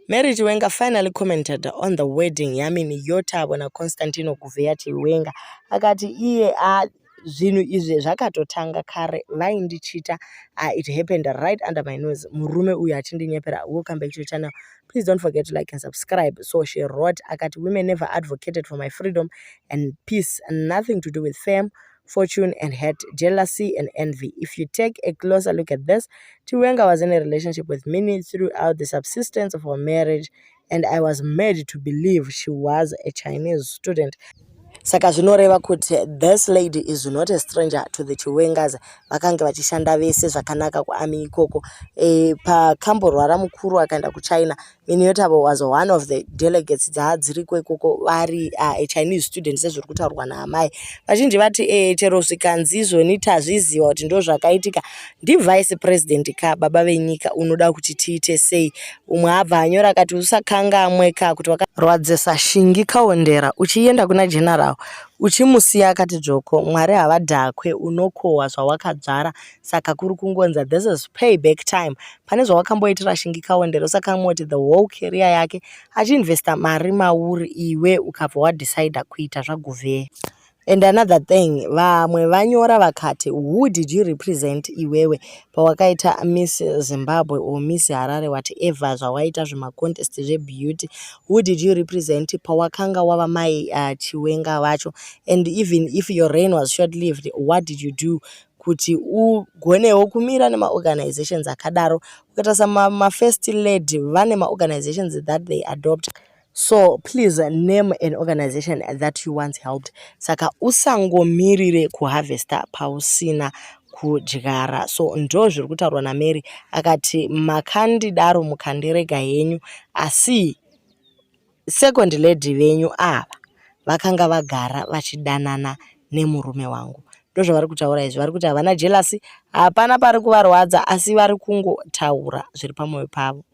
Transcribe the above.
Mary Chiwenga finally commented on the wedding yaMiniyothabo naConstantino Guvheya Chiwenga akati iye a zvinhu izvi zvakatotanga kare vaindichita. It happened right under my nose, murume uyu achindinyepera. Welcome back to the channel. Please don't forget to like and subscribe. So she wrote akati, "Women never advocated for my freedom and peace. Nothing to do with fame, fortune and hate, jealousy and envy. If you take a closer look at this, Chiwenga was in a relationship with Minnie throughout the subsistence of our marriage, and I was made to believe she was a Chinese student." Saka zvinoreva kuti this lady is not a stranger to the Chiwengas. Vakange vachishanda vese zvakanaka kuarmy ikoko. Pakamborwara mukuru akaenda kuChina, Miniyothabo was one of the delegates dzaadziriko ikoko vari a Chinese student, sezviri kutaurwa naamai. Vazhinji vati chero zvikanzi izvoni tazviziva kuti ndo zvakaitika, ndivice president ka, baba venyika, unoda kuti tiite sei? Umwe abva anyora akati, "Usakangamwe ka kuti wakarwadzisa Shingi Kaondera uchienda kuna general uchimusiya akati dzvoko. Mwari havadhakwe, unokohwa zvawakadzvara." Saka kuri kungonza this is payback time pane zvawakamboitira Shingi Kaondera. Usakangamwa kuti the whole career yake achiinvesta mari mauri, iwe ukabva wadecida kuita zvaGuvheya. And another thing, vamwe vanyora vakati, "Who did you represent iwewe pawakaita Miss Zimbabwe or Miss Harare, whatever zvawaita zvimacontest zvebeauty? Who did you represent pawakanga wava mai Chiwenga vacho? And even if your reign was short lived, what did you do kuti ugonewo kumira nemaorganizations akadaro?" Ukatarisa mafirst lady vane maorganizations that they adopt, so please name an organization that you once helped. Saka usangomirire kuharvesta pausina kudyara. So ndo zviri kutaurwa naMary, akati makandidaro mukandirega henyu, asi second lady venyu ava vakanga vagara vachidanana nemurume wangu. Ndozvavari kutaura izvi. Vari kuti havana jealousy, hapana pari kuvarwadza, asi vari kungotaura zviri pamwoyo pavo.